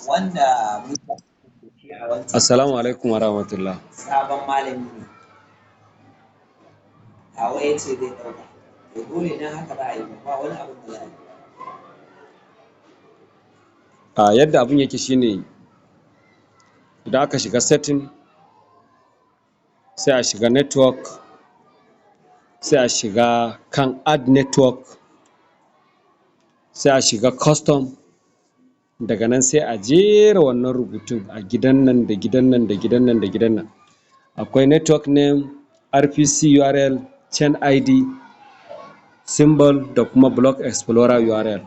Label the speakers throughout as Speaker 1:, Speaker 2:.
Speaker 1: Wanda muka shi a wancan.
Speaker 2: Assalamu alaikum warahmatullah.
Speaker 1: Sabon malami ne tawa ya ce zai ɗauka, to dole na haka za a yi, ba wani abin da za a yi.
Speaker 2: A yadda abun yake shine, idan aka shiga setting, sai a shiga network, sai a shiga kan add network, sai a shiga custom. Daga nan sai a jera wannan rubutun a gidan nan da gidan nan da gidan nan da gidan nan. Akwai network name, RPC URL, chain ID, symbol da kuma block explorer URL.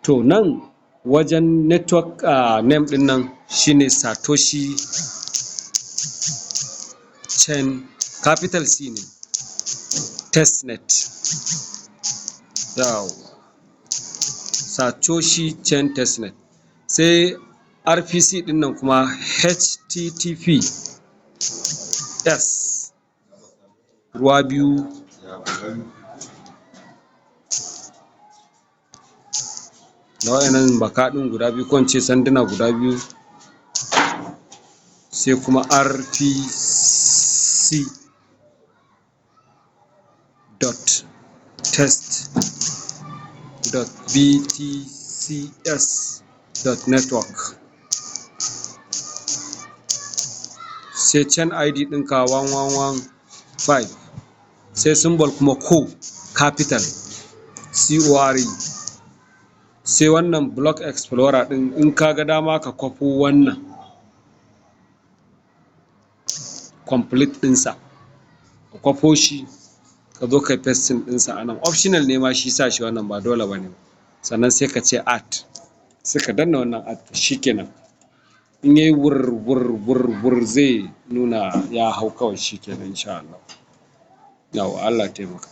Speaker 2: To, nan wajen network name din nan shine Satoshi Chain, capital C ne, testnet. Yawwa, Satoshi Chain testnet. Sai RPC din nan kuma HTTP S ruwa biyu da waɗannan baka ɗin guda biyu, ko in ce sanduna guda biyu, sai kuma rpc dot test dot btcs dot network. Sai chain ID ɗinka 1115, sai symbol kuma co capital CORE. Sai wannan block explorer ɗin, in ka ga dama ka kwafo wannan complete ɗinsa, ka kwafo shi, ka zo kai pasting ɗinsa a nan. Optional ne ma shi sa shi wannan, ba dole ba ne. Sannan sai ka ce add, sai ka danna wannan add, shikenan. In yayi wur wur wur wur, zai nuna ya hau kawai, shikenan insha Allah. Yawwa, Allah ya taimaka.